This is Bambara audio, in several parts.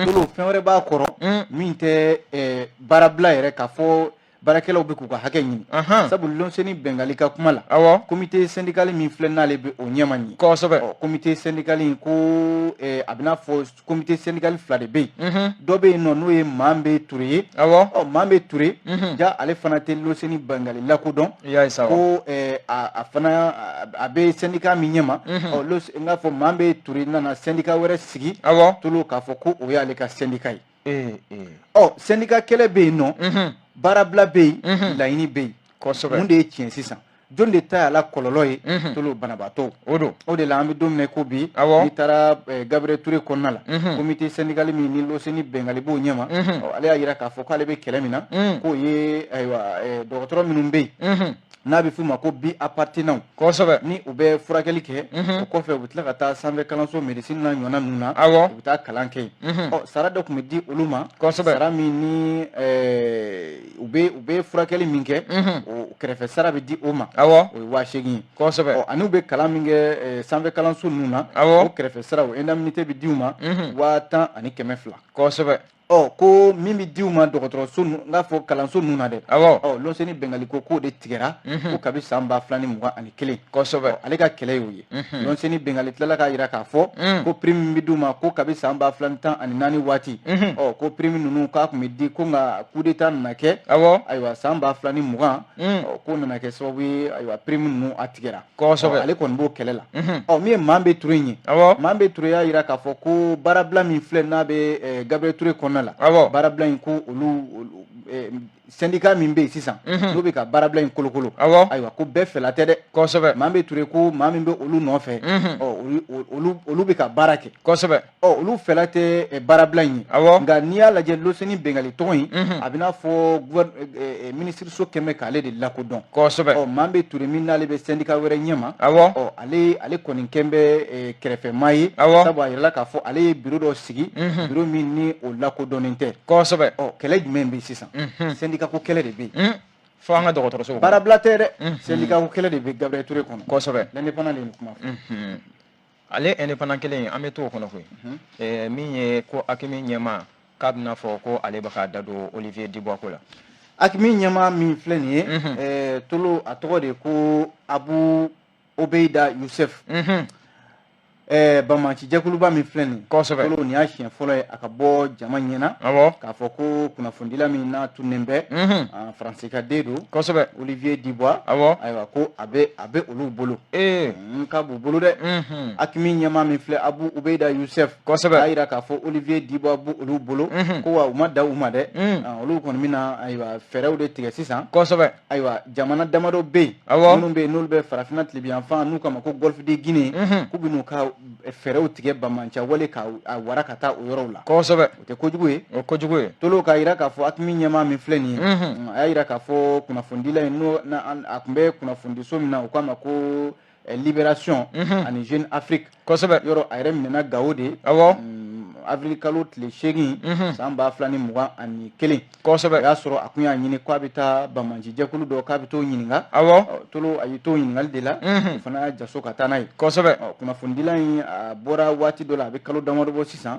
Tolo, fɛn wɛrɛ b'a kɔrɔ min tɛ baarabila yɛrɛ, k'a fɔ baarakɛlaw bɛ k'u ka hakɛ ɲini, sabu Lonseni Bɛngali ka kuma la, comité syndical min filɛ, n'ale bɛ o ɲɛma nin ye. Comité syndical in ko a bɛna fɔ comité syndical fila de bɛ yen. Dɔ bɛ yen nɔ, n'o ye Manbe Ture ye. Ɔ, Manbe Ture ja, ale fana tɛ Lonseni Bɛngali lakodɔn. Ko a fana a bɛ syndicat min ɲɛma, ɔ, n k'a fɔ Manbe Ture nana syndicat wɛrɛ sigi. Tolo, k'a fɔ ko o y'ale ka syndicat ye. Ɔ, syndicat kɛlɛ bɛ yen nɔ, baarabila bɛ yen, laɲini bɛ yen. Mun de ye tiɲɛ sisan? Jɔn de ta y'a la kɔlɔlɔ ye? Tolo, banabaatɔw. O don. O de la, an bɛ don min na ko bi, n'i taara Gabriel Touré kɔnɔna la, comité syndical min ni Loseni Bɛngali b'o ɲɛma, ale y'a jira k'a fɔ k'ale bɛ kɛlɛ min na, k'o ye ayiwa dɔgɔtɔrɔ minnu bɛ yen n'a bɛ f'u ma ko bi appartenants, ni u bɛ furakɛli kɛ, o kɔfɛ u bɛ tila ka taa sanfɛ kalanso médecine na ɲɔgɔnna ninnu na, u bɛ taa kalan kɛ yen. Ɔ, sara dɔ tun bɛ di olu ma, sara min ni u bɛ furakɛli min kɛ, o kɛrɛfɛ sara bɛ di o ma, o ye 8000 ye. Ɔ, ani u bɛ kalan min kɛ sanfɛ kalanso ninnu na, o kɛrɛfɛ sara, o indemnité bɛ di u ma 10,200. Ɔ, ko min bɛ di u ma dɔgɔtɔrɔso, n k'a fɔ kalanso ninnu na dɛ. Ɔ, Lonseni Bɛngali ko k'o de tigɛra ko kabi san 2021. Ale ka kɛlɛ y'o ye. Lonseni Bɛngali tilala k'a jira k'a fɔ ko prime min bɛ d'u ma, ko kabi san 2014 waati, ɔ, ko prime ninnu k'a tun bɛ di, ko nka coup d'état nana kɛ. Ayiwa, san 2020, ɔ, k'o nana kɛ sababu ye, ayiwa, prime ninnu a tigɛra. Ale kɔni b'o kɛlɛ la. Ɔ, min ye Manbe Ture in ye, Manbe Ture y'a jira k'a fɔ ko baarabila min filɛ, n'a bɛ Gabriel Touré kɔnɔna la, baarabila in, ko olu syndicat min bɛ yen sisan, n'o bɛ ka baarabila in kolokolo, ayiwa, ko bɛɛ fɛla tɛ dɛ. Manbe Ture ko maa min bɛ olu nɔfɛ, ɔ, olu bɛ ka baara kɛ. Ɔ, olu fɛla tɛ baarabila in ye. Nka n'i y'a lajɛ, Loseni Bɛngali tɔgɔ in, a bɛ n'a fɔ minisiriso kɛn bɛ k'ale de lakodɔn. Ɔ, Manbe Ture min n'ale bɛ syndicat wɛrɛ ɲɛma, ɔ, ale kɔni kɛn bɛ kɛrɛfɛmaa ye, sabu a yirala k'a fɔ ale ye bureau dɔ sigi, bureau min ni o lakodɔnnen tɛ. Ɔ, kɛlɛ jumɛn bɛ yen sisan? Syndicat ko kɛlɛ de bɛ yen. Fo an ka dɔgɔtɔrɔso. Baarabila tɛ dɛ, syndicat ko kɛlɛ de bɛ Gabriel Touré kɔnɔ. L'Indépendant de ye nin kuma fɔ. Ale Indépendant kelen, an bɛ to o kɔnɔ koyi. Min ye ko AQMI ɲɛmaa k'a bɛna fɔ ko ale bɛ k'a da don Olivier Dubois ko la. AQMI ɲɛmaa min filɛ nin ye, Tolo, a tɔgɔ de ko Abu Obeida Yusuf. Banbaanci jɛkuluba min filɛ nin, Tolo, nin y'a siɲɛ fɔlɔ ye a ka bɔ jama ɲɛna k'a fɔ ko kunnafonidila min n'a tunnen bɛ, Faransi ka den don, Olivier Dubois, ayiwa, ko a bɛ olu bolo. K'a b'u bolo dɛ. AQMI ɲɛmaa min filɛ, Abu Ubeida Yusuf, a y'a jira k'a fɔ Olivier Dubois b'u olu bolo, ko wa u ma da u ma dɛ. Olu kɔni bɛna, ayiwa, fɛɛrɛw de tigɛ sisan. Ayiwa, jamana damadɔ bɛ yen, minnu bɛ yen, n'olu bɛ farafinna tilebinyanfan, n'u k'a ma ko Golfe de Guinée, k'u bɛ n'u ka fɛɛrɛw tigɛ banbaanci wale ka a wara ka taa o yɔrɔw la. O tɛ kojugu ye. O kojugu ye. Tolo, k'a jira k'a fɔ AQMI ɲɛmaa min filɛ nin ye, a y'a jira k'a fɔ kunnafonidila in, n'o a tun bɛ kunnafonidiso min na, o k'a ma ko Libération ani Jeune Afrique. Yɔrɔ a yɛrɛ minɛna Gawo de, avril kalo tile 8, san 2021. O y'a sɔrɔ a kun y'a ɲini k'a bɛ taa banbaanci jɛkulu dɔ, k'a bɛ t'o ɲininka. Tolo, a y'i to ɲininkali de la, o fana y'a jaso ka taa n'a ye. Kunnafonidila in, a bɔra waati dɔ la, a bɛ kalo damadɔ bɔ sisan,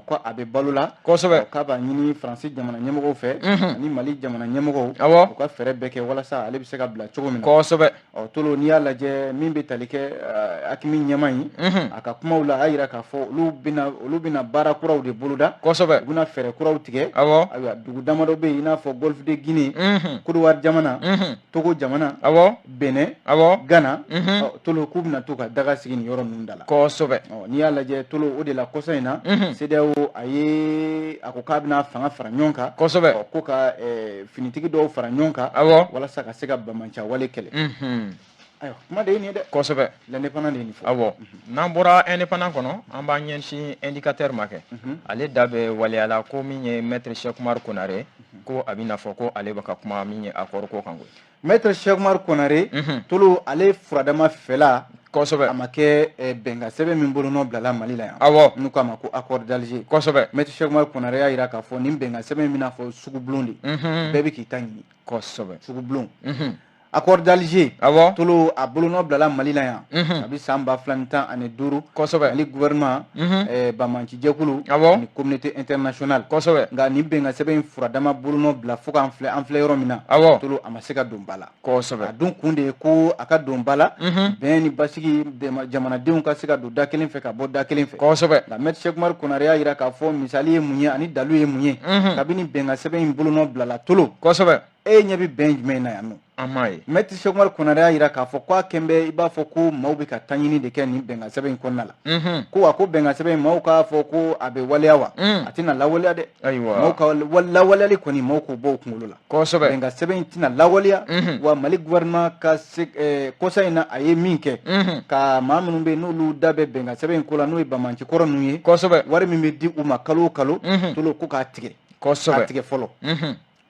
ko a bɛ balo la. K'a b'a ɲini Faransi jamana ɲɛmɔgɔw fɛ ani Mali jamana ɲɛmɔgɔw, u ka fɛɛrɛ bɛɛ kɛ walasa ale bɛ se ka bila cogo min na. Ɔ, Tolo, n'i y'a lajɛ, min bɛ tali kɛ AQMI ɲɛmaa in, a ka kumaw la, a y'a jira k'a fɔ olu bɛna baara kuraw de boloda. U bɛna fɛɛrɛ kuraw tigɛ. Ayiwa, dugu damadɔ bɛ yen, i n'a fɔ Golfe de Guinée, Côte d'Ivoire jamana, Togo jamana, Benin, Ghana. Tolo, k'u bɛna to ka daga sigi nin yɔrɔ ninnu da la. Ɔ, n'i y'a lajɛ, Tolo, o de la kɔsa in na, CEDEAO a ye a ko k'a bɛna fanga fara ɲɔgɔn kan. Ɔ, ko ka finitigi dɔw fara ɲɔgɔn kan walasa ka se ka banbaanci wale kɛlɛ. Ayiwa, kuma de ye nin ye dɛ. L'Indépendant de ye nin fɔ. Awɔ, n'an bɔra Indépendant kɔnɔ, an b'an ɲɛsin Indicateur ma kɛ. Ale da bɛ waleyala ko min ye maître Cheikh Oumar Konare, ko a bɛna fɔ ko ale bɛ ka kuma min ye accord ko kan koyi. Maître Cheikh Oumar Konare, Tolo, ale furadama fɛla a ma kɛ bɛnkan sɛbɛn min bolonɔ bilala Mali la yan, n'u k'a ma ko accord d'Alger. Maître Cheikh Oumar Konare y'a jira k'a fɔ nin bɛnkan sɛbɛn in bɛna fɔ sugubulon de, bɛɛ bɛ k'i ta ɲini. Sugubulon. Accord d'Alger. Awɔ. Tolo, a bolonɔ bilala Mali la yan kabi san 2015. Mali gouvernement, banbaancijɛkulu ani communauté internationale. Nka nin bɛnkan sɛbɛn in furadama bolonɔ bila fo k'an filɛ, an filɛ yɔrɔ min na. Tolo, a ma se ka don ba la. A dun kun de ye ko a ka don ba la, bɛn ni basigi, jamanadenw ka se ka don da kelen fɛ ka bɔ da kelen fɛ. Nka Maître Cheick Oumar Konaré y'a jira k'a fɔ misali ye mun ye ani dalu ye mun ye kabini bɛnkan sɛbɛn in bolonɔ bilala, Tolo. E ɲɛ bɛ bɛn jumɛn na yan nɔ? An m'a ye. Maître Cheick Oumar Konaré y'a jira k'a fɔ ko a kɛn bɛ i b'a fɔ ko maaw bɛ ka taɲini de kɛ nin bɛnkan sɛbɛn in kɔnɔna la. Ko wa ko bɛnkan sɛbɛn in, maaw k'a fɔ ko a bɛ waleya wa, a tɛna lawaleya dɛ. Ayiwa. Maaw ka lawaleyali kɔni, maaw k'o bɔ u kunkolo la. Bɛnkan sɛbɛn in tɛna lawaleya. Wa Mali gouvernement ka se kɔsa in na, a ye min kɛ ka maa minnu bɛ yen n'olu da bɛ bɛnkan sɛbɛn in ko la, n'o ye banbaanci kɔrɔ ninnu ye, wari min bɛ di u ma kalo o kalo, Tolo, ko k'a tigɛ. K'a tigɛ fɔlɔ.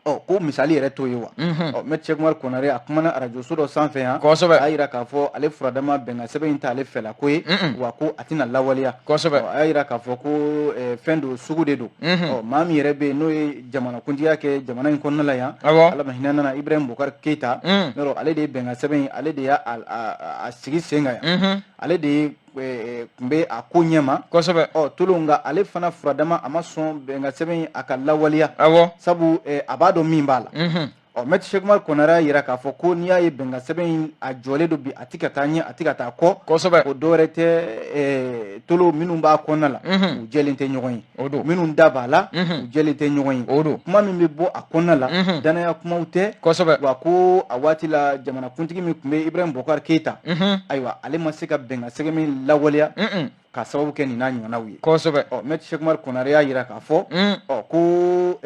Ɔ, ko misali yɛrɛ t'o ye wa? Ɔ, Maître Cheick Oumar Konaré, a kumana arajoso dɔ sanfɛ yan. A y'a jira k'a fɔ ale furadama, bɛnkan sɛbɛn in t'ale fɛla ko ye, wa ko a tɛna lawaleya. A y'a jira k'a fɔ ko fɛn don, sugu de don. Ɔ, maa min yɛrɛ bɛ yen n'o ye jamanakuntigiya kɛ jamana in kɔnɔna la yan, Ala ma hinɛ nana, Ibrahim Boubacar Keita, yɔrɔ ale de ye bɛnkan sɛbɛn in, ale de y'a a sigi sen kan yan, ale de ye tun bɛ a ko ɲɛma. Ɔ, Tolo, nka ale fana furadama, a ma sɔn bɛnkan sɛbɛn in a ka lawaleya, sabu a b'a dɔn min b'a la. Ɔ, Maître Cheick Oumar Konaré y'a jira k'a fɔ ko n'i y'a ye bɛnkan sɛbɛn in a jɔlen don bi, a tɛ ka taa ɲɛ, a tɛ ka taa kɔ, o dɔwɛrɛ tɛ, Tolo, minnu b'a kɔnɔna la, u jɛlen tɛ ɲɔgɔn ye. O don. Minnu da b'a la, u jɛlen tɛ ɲɔgɔn ye. O don. Kuma min bɛ bɔ a kɔnɔna la, danaya kumaw tɛ. Wa ko a waati la, jamanakuntigi min tun bɛ, Ibrahim Boubacar Keita, ayiwa, ale ma se ka bɛnkan sɛbɛn in lawaleya ka sababu kɛ nin n'a ɲɔgɔnnaw ye. Ɔ, Maître Cheick Oumar Konaré y'a jira k'a fɔ, ɔ, ko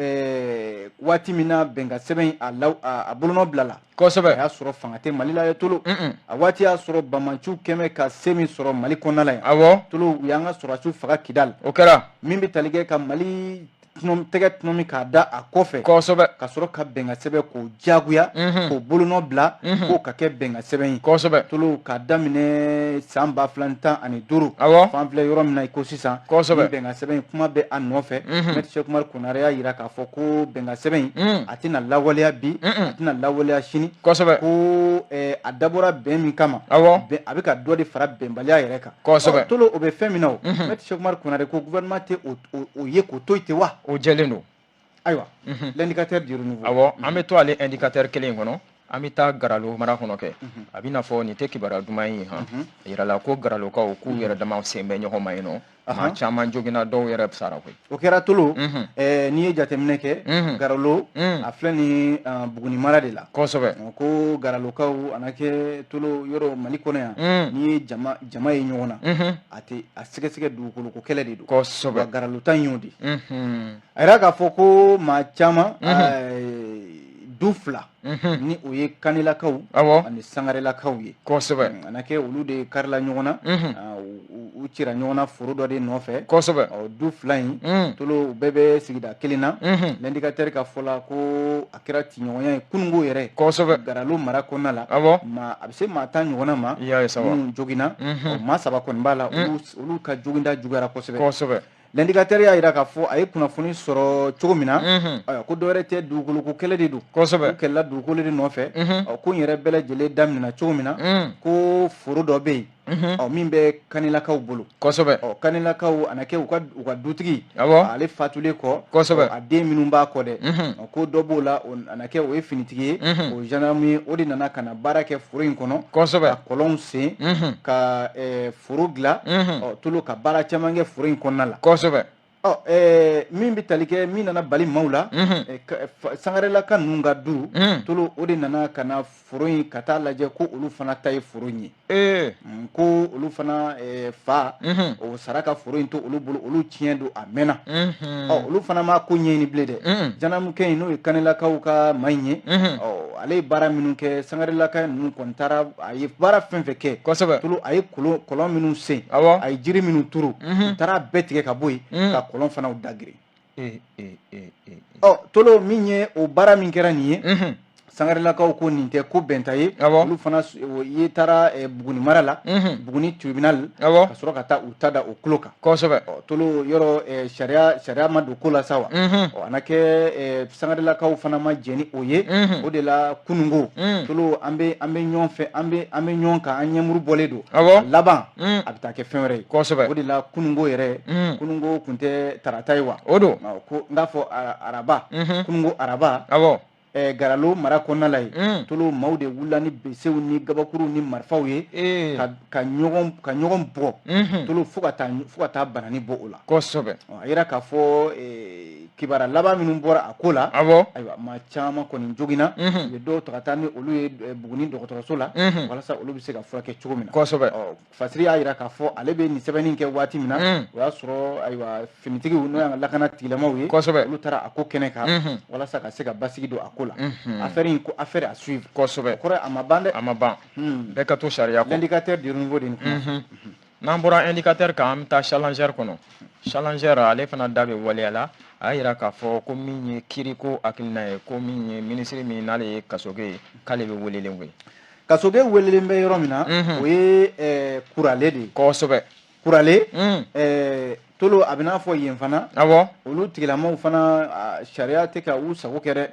waati min na bɛnkan sɛbɛn in a bolonɔ bilala, a y'a sɔrɔ fanga tɛ Mali la ye, Tolo. A waati y'a sɔrɔ banbaanciw kɛmɛ ka se min sɔrɔ Mali kɔnɔna la yan. Tolo, u y'an ka sɔrɔdasiw faga Kidali. O kɛra. Min bɛ tali kɛ ka Mali tɛgɛ tɔnɔmi k'a da a kɔfɛ, ka sɔrɔ ka bɛnkan sɛbɛn k'o diyagoya k'o bolonɔ bila k'o ka kɛ bɛnkan sɛbɛn ye. Tolo, k'a daminɛ san 2015, f'an filɛ yɔrɔ min na i ko sisan, ni bɛnkan sɛbɛn in kuma bɛ a nɔfɛ. Maître Cheick Oumar Konaré y'a jira k'a fɔ ko bɛnkan sɛbɛn in, a tɛna lawaleya bi, a tɛna lawaleya sini. Ko a dabɔra bɛn min kama, a bɛ ka dɔ de fara bɛnbaliya yɛrɛ kan. Tolo, o bɛ fɛn min na, o Maître Cheick Oumar Konaré ko gouvernement tɛ o ye k'o to yen ten wa? O jɛlen don. Ayiwa, l'Indicateur du Renouveau. Awɔ, an bɛ to ale Indicateur kelen in kɔnɔ, an bɛ taa Garalo mara kɔnɔ kɛ. A bɛ n'a fɔ nin tɛ kibaruya duman ye han. A yirala ko Garalokaw k'u yɛrɛ dama sen bɛ ɲɔgɔn ma yen nɔ, maa caman joginna, dɔw yɛrɛ sara koyi. O kɛra, Tolo. N'i ye jateminɛ kɛ, Garalo, a filɛ nin Buguni mara de la. Ko Garalokaw a na kɛ, Tolo, yɔrɔ Mali kɔnɔ yan, n'i ye jama jama ye ɲɔgɔn na, a tɛ a sɛgɛsɛgɛ, dugukolo ko kɛlɛ de don. Wa Garalo ta in y'o de a yira k'a fɔ ko maa caman, du fila, ni o ye Kanelakaw ani Sangarelakaw ye. A na kɛ olu de karila ɲɔgɔn na, u cira ɲɔgɔn na foro dɔ de nɔfɛ. Du fila in, Tolo, u bɛɛ bɛ sigida kelen na. L'Indicateur ka fɔ la, ko a kɛra ciɲɔgɔnya ye kununko yɛrɛ Garalo mara kɔnɔna la. Maa a bɛ se maa 10 ɲɔgɔnna ma minnu joginna. Maa saba kɔni b'a la, olu ka joginda juguyara kosɛbɛ. L'indicateur y'a jira k'a fɔ a ye kunnafoni sɔrɔ cogo min na, ayiwa, ko dɔwɛrɛ tɛ, dugukolo ko kɛlɛ de don. U kɛlɛla dugukolo de nɔfɛ. Ɔ, ko in yɛrɛ bɛɛ lajɛlen daminɛna cogo min na, ko foro dɔ bɛ yen, ɔ, min bɛ Kanelakaw bolo. Ɔ, Kanelakaw, a na kɛ u ka dutigi, ale fatulen kɔ, a den minnu b'a kɔ dɛ, ɔ, ko dɔ b'o la, a na kɛ o ye finitigi ye, o ye gendarme ye, o de nana ka na baara kɛ foro in kɔnɔ, ka kɔlɔnw sen, ka foro dilan. Ɔ, Tolo, ka baara caman kɛ foro in kɔnɔna la. Ɔ, min bɛ tali kɛ, min nana bali maaw la, Sangarelaka ninnu ka du, Tolo, o de nana ka na foro in ka taa lajɛ ko olu fana ta ye foro in ye. Ko olu fana fa o sara ka foro in to olu bolo, olu tiɲɛ don a mɛnna. Ɔ, olu fana ma ko ɲɛɲini bilen dɛ. Gendarmekɛ in, n'o ye Kanelakaw ka maa in ye, ɔ, ale ye baara minnu kɛ, Sangarelaka ninnu kɔni taara, a ye baara fɛn fɛn kɛ, Tolo, a ye kɔlɔn minnu sen, a ye jiri minnu turu, u taara bɛɛ tigɛ ka bɔ yen, ka kɔlɔn fana dagirin. Ɔ, Tolo, min ye o baara min kɛra nin ye, Sangarelakaw ko nin tɛ ko bɛnta ye. Olu fana ye taara Buguni mara la, Buguni tribunal, ka sɔrɔ ka taa u ta da o tulo kan. Tolo, yɔrɔ sariya sariya ma don ko la sa wa? A na kɛ Sangarelakaw fana ma jɛn ni o ye. O de la kununko, Tolo, an bɛ ɲɔgɔn fɛ, an bɛ ɲɔgɔn kan, an ɲɛmuru bɔlen don. Laban a bɛ taa kɛ fɛn wɛrɛ ye. O de la kununko yɛrɛ, kununko tun tɛ tarata ye wa? O don. Ko n k'a fɔ araba, kununko araba, Garalo mara kɔnɔna la yen, Tolo, maaw de wulila ni besew ni gabakuruw ni marifaw ye ka ɲɔgɔn bugɔ, Tolo, fo ka taa banani bɔ o la. A yira k'a fɔ kibaruya laban minnu bɔra a ko la, ayiwa, maa caman kɔni joginna. U ye dɔw ta ka taa ni olu ye Buguni dɔgɔtɔrɔso la walasa olu bɛ se ka furakɛ cogo min na. Fasiri y'a jira k'a fɔ ale bɛ nin sɛbɛnni kɛ waati min na, o y'a sɔrɔ, ayiwa, finitigiw, n'o y'an ka lakana tigilamaw ye, olu taara a ko kɛnɛ kan walasa ka se ka basigi don a ko la. Affaire in ko affaire à suivre. O kɔrɔ a ma ban dɛ. A ma ban. Bɛɛ ka to sariya kɔ. L'Indicateur du Renouveau de nin kuma. N'an bɔra Indicateur kan, an bɛ taa Challenger kɔnɔ. Challenger, ale fana da bɛ waleya la. A y'a jira k'a fɔ ko min ye kiiriko hakilina ye, ko min ye minisiri min n'ale ye Kasoge ye, k'ale bɛ welelen koyi. Kasoge welelen bɛ yɔrɔ min na, o ye Kurale de ye. Kurale, Tolo, a bɛ n'a fɔ yen fana, olu tigilamaw fana, sariya tɛ ka u sago kɛ dɛ.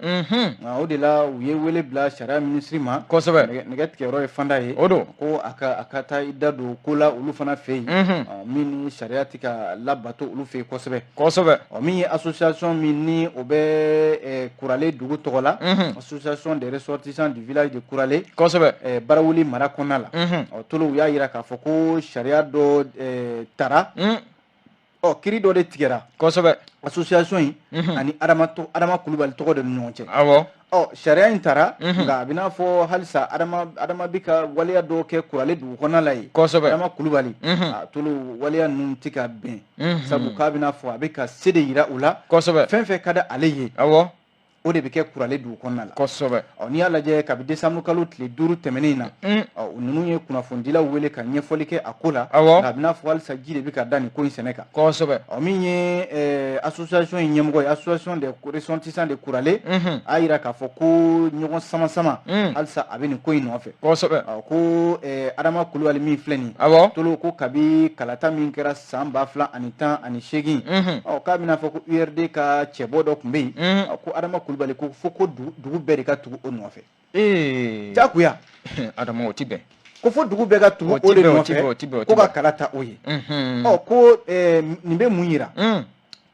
O de la u ye wele bila sariya minisiri ma. Nɛgɛ tigɛyɔrɔ ye fanda ye. O don. Ko a ka taa i da don ko la olu fana fɛ yen, min ni sariya tɛ ka labato olu fɛ yen kosɛbɛ. Ɔ, min ye association min ni o bɛ Kurale dugu tɔgɔ la, association des ressortissants du village de Kurale, Barawuli mara kɔnɔna la, ɔ, Tolo, u y'a jira k'a fɔ ko sariya dɔ tara, ɔ, kiri dɔ de tigɛra association in ani Adama Kulubali tɔgɔ de ni ɲɔgɔn cɛ. Ɔ, sariya in tara, nka a bɛ n'a fɔ halisa Adama bɛ ka waleya dɔw kɛ Kurale dugu kɔnɔna la yen. Adama Kulubali, a, Tolo, waleya ninnu tɛ ka bɛn, sabu k'a bɛna fɔ a bɛ ka se de yira u la. Fɛn fɛn ka di ale ye, o de bɛ kɛ Kurale dugu kɔnɔna la. Ɔ, n'i y'a lajɛ, kabi décembre kalo tile 5 tɛmɛnen in na, ɔ, ninnu ye kunnafonidilaw wele ka ɲɛfɔli kɛ a ko la. Nka a bɛna fɔ halisa ji de bɛ ka da nin ko in sɛnɛ kan. Ɔ, min ye association in ɲɛmɔgɔ ye, association des ressortissants de Kurale, a yira k'a fɔ ko ɲɔgɔn sama sama halisa a bɛ nin ko in nɔfɛ. Ɔ, ko Adama Kulubali min filɛ nin ye, Tolo, ko kabi kalata min kɛra san 2018, ɔ, k'a bɛna fɔ ko URD ka cɛbɔ dɔ tun bɛ yen, ko Adama Kulubali ko fo ko dugu bɛɛ de ka tugu o nɔfɛ. Jagoya. Adama, o ti bɛn. Ko fo dugu bɛɛ ka tugu o de nɔfɛ, ko ka kala ta o ye. Ɔ, ko nin bɛ mun yira?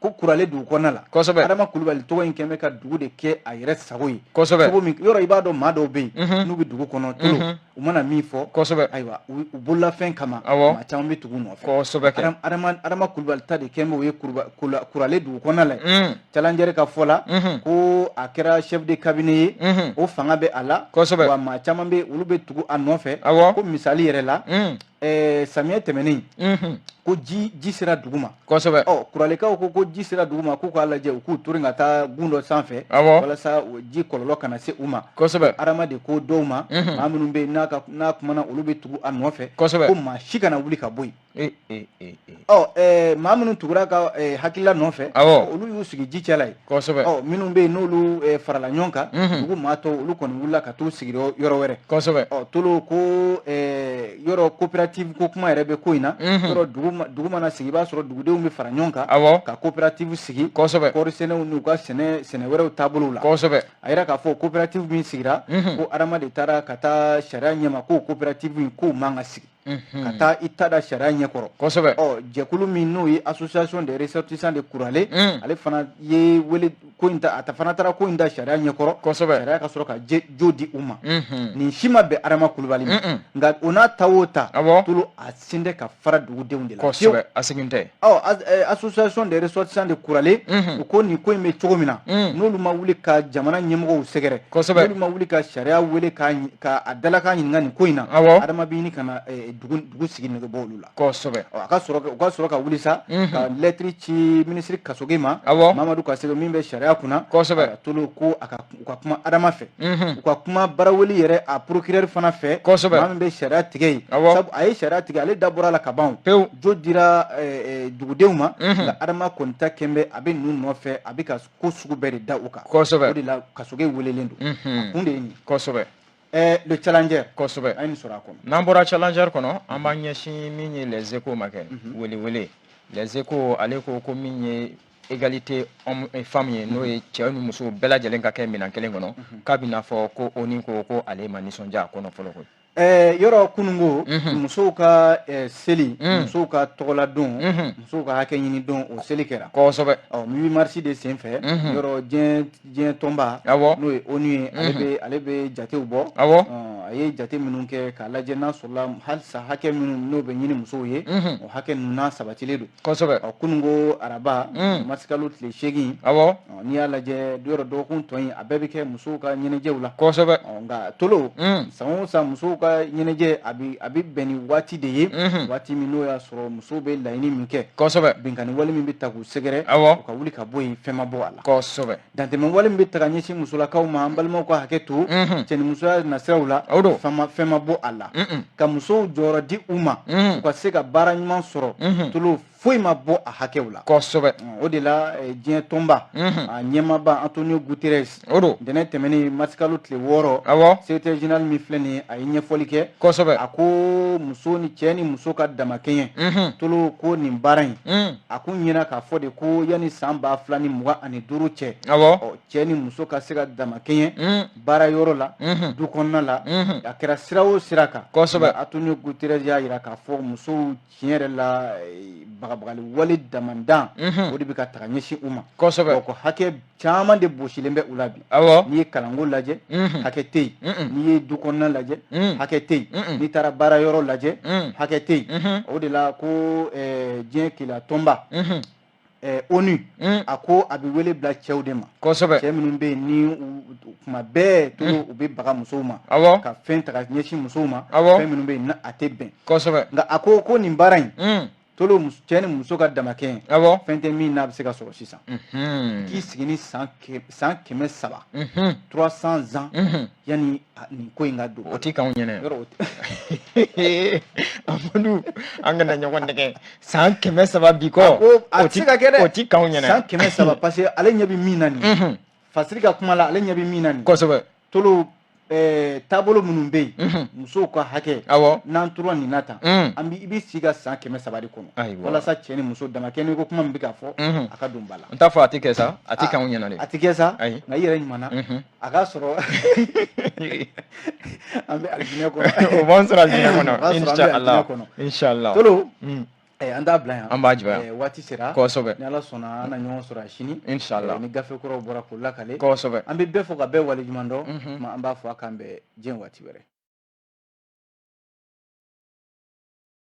Ko Kurale dugu kɔnɔna la, Adama Kulubali tɔgɔ in kɛn bɛ ka dugu de kɛ a yɛrɛ sago ye. Cogo min, yɔrɔ i b'a dɔn maa dɔw bɛ yen n'u bɛ dugu kɔnɔ, Tolo, u mana min fɔ, ayiwa, u bololafɛn kama, maa caman bɛ tugu u nɔfɛ. Adama Kulubali ta de kɛn bɛ o ye Kurale dugu kɔnɔna la. Challenger ka fɔ la, ko a kɛra chef de cabinet ye, o fanga bɛ a la, wa maa caman bɛ, olu bɛ tugu a nɔfɛ. Ko misali yɛrɛ la, samiyɛ tɛmɛnen, ko ji sera dugu ma. Ɔ, Kuralekaw ko ji sera dugu ma, k'u k'a lajɛ, u k'u turu ka taa gun dɔ sanfɛ walasa ji kɔlɔlɔ kana se u ma. Adama de ko dɔw ma, maa minnu bɛ yen n'a kumana, olu bɛ tugu a nɔfɛ, ko maa si kana wuli ka bɔ yen. Ɔ, maa minnu tugura ka hakilila nɔfɛ, olu y'u sigi ji cɛla yen. Ɔ, minnu bɛ yen n'olu farala ɲɔgɔn kan, dugu maa tɔw, olu kɔni wulila ka t'u sigi yɔrɔ wɛrɛ. Ɔ, Tolo, ko yɔrɔ coopérative ko kuma yɛrɛ bɛ ko in na. Yɔrɔ dugu mana sigi, i b'a sɔrɔ dugudenw bɛ fara ɲɔgɔn kan ka coopérative sigi, kɔɔri sɛnɛw n'u ka sɛnɛ wɛrɛw taabolow la. A yira k'a fɔ coopérative min sigira, ko Adama de taara ka taa sariya ɲɛma ko coopérative in k'o man ka sigi, ka taa i ta da sariya ɲɛkɔrɔ. Ɔ, jɛkulu min n'o ye association des ressortissants de Kurale, ale fana ye wele ko in ta, a ta fana taara ko in da sariya ɲɛkɔrɔ, sariya ka sɔrɔ ka jo di u ma. Nin si ma bɛn Adama Kulubali ma, nka o n'a ta o ta, Tolo, a sen tɛ ka fara dugudenw de la. Kosɛbɛ, a segin tɛ. Ɔ, association des ressortissants de Kurale, u ko nin ko in bɛ cogo min na, n'olu ma wuli ka jamana ɲɛmɔgɔw sɛgɛrɛ, n'olu ma wuli ka sariya wele ka a dalakan ɲininka nin ko in na, Adama bɛ ɲini ka na dugu sigi nege bɔ olu la. A ka sɔrɔ u ka sɔrɔ ka wuli sa ka lɛtiri ci minisiri Kasoge ma, Mamadu Kasoge min bɛ sariya sariya kunna. Tolo ko a ka u ka kuma Adama fɛ, u ka kuma Baraweli yɛrɛ a procureur fana fɛ, maa min bɛ sariya tigɛ yen, sabu a ye sariya tigɛ, ale da bɔra a la ka ban, pewu. Jo dira dugudenw ma, nka Adama kɔni ta kɛn bɛ a bɛ ninnu nɔfɛ, a bɛ ka ko sugu bɛɛ de da u kan. O de la Kasoge welelen don, a kun de ye nin. Le Challenger. An ye nin sɔrɔ a kɔnɔ. N'an bɔra Challenger kɔnɔ, an b'an ɲɛsin min ye Les Échos ma kɛ, welewele Les Échos, ale ko ko min ye égalité homme et femme ye, n'o ye cɛ ni muso bɛɛ lajɛlen ka kɛ minɛn kelen kɔnɔ, k'a bɛna fɔ ko ONU ko ko ale ma nisɔndiya a kɔnɔ fɔlɔ koyi. Yɔrɔ kununko musow ka seli, musow ka tɔgɔladon, musow ka hakɛ ɲini don, o seli kɛra. Ɔ 8 mars de senfɛ, yɔrɔ diɲɛ tɔnba, n'o ye ONU ye, ale bɛ jatew bɔ. A ye jate minnu kɛ k'a lajɛ n'a sɔrɔla halisa hakɛ minnu n'o bɛ ɲini musow ye, o hakɛ ninnu n'a sabatilen don. Ɔ kununko araba, marisikalo tile 8, n'i y'a lajɛ yɔrɔ dɔgɔkun tɔ in, a bɛɛ bɛ kɛ musow ka ɲɛnajɛw la. Nka Tolo, san o san musow ka ɲɛnajɛ a bɛ bɛn ni waati de ye, waati min n'o y'a sɔrɔ musow bɛ laɲini min kɛ, binkanni wale min bɛ ta k'u sɛgɛrɛ, o ka wuli ka bɔ yen, fɛn ma bɔ a la. Dantɛmɛ wale min bɛ ta ka ɲɛsin musolakaw ma, an balimaw ka hakɛ to, cɛnimusoya nasiraw la, fɛn ma bɔ a la. Ka musow jɔyɔrɔ di u ma, u ka se ka baara ɲuman sɔrɔ, Tolo, foyi ma bɔ a hakɛw la. O de la diɲɛ tɔnba a ɲɛmaaba Antonio Guterres, O don. ntɛnɛn tɛmɛnen marisikalo tile 6, secrétaire général min filɛ nin ye, a ye ɲɛfɔli kɛ. A ko muso ni cɛ ni muso ka damakɛɲɛ, Tolo, ko nin baara in, a kun ɲinina k'a fɔ de ko yanni san 2025 cɛ, cɛ ni muso ka se ka damakɛɲɛ baara yɔrɔ la, du kɔnɔna la, a kɛra sira o sira kan. Antonio Guterres y'a jira k'a fɔ musow tiɲɛ yɛrɛ la, bagabagali wale damandan, o de bɛ ka taga ɲɛsin u ma. Ko hakɛ caman de bɔsilen bɛ u la bi. N'i ye kalanko lajɛ, hakɛ tɛ yen. N'i ye du kɔnɔna lajɛ, hakɛ tɛ yen. N'i taara baara yɔrɔ lajɛ, hakɛ tɛ yen. O de la ko diɲɛ kelenya tɔnba ONU, a ko a bɛ wele bila cɛw de ma. Cɛ minnu bɛ yen ni kuma bɛɛ Tolo u bɛ baga musow ma, ka fɛn ta ka ɲɛsin musow ma, fɛn minnu bɛ yen a tɛ bɛn. Nka a ko ko nin baara in, Tolo, cɛ ni muso ka damakɛɲɛ, fɛn tɛ min n'a bɛ se ka sɔrɔ sisan, k'i sigi ni san 300, 300 ans, yanni nin ko in ka don. O ti k'anw ɲɛna. Yɔrɔ o tɛ. Amadu, an kana ɲɔgɔn nɛgɛ, san 300 bi kɔ. Ko a tɛ se ka kɛ dɛ. O ti k'anw ɲɛna. San 300, parce que ale ɲɛ bɛ min na nin, Fasiri ka kuma la, ale ɲɛ bɛ min na nin. Tolo, taabolo minnu bɛ yen, musow ka hakɛ, n'an tora nin na tan, an bɛ i bɛ sigi ka san 300 de kɔnɔ walasa cɛ ni muso damakɛɲɛ ko kuma min bɛ ka fɔ, a ka don ba la. N t'a fɔ a tɛ kɛ sa, a tɛ k'anw ɲɛna dɛ. A tɛ kɛ sa, nka i yɛrɛ ɲuman na, a k'a sɔrɔ an bɛ alijinɛ kɔnɔ. O b'an sɔrɔ alijinɛ kɔnɔ, inshallah, inshallah. Tolo, an t'a bila yan. An b'a jɔ yan. Waati sera. Ni Ala sɔnna, an na ɲɔgɔn sɔrɔ sini. Inshallah. Ni gafe kuraw bɔra k'o lakale. An bɛ bɛɛ fo ka bɛɛ waleɲuman dɔn. An b'a fɔ a k'an bɛn diɲɛ waati wɛrɛ.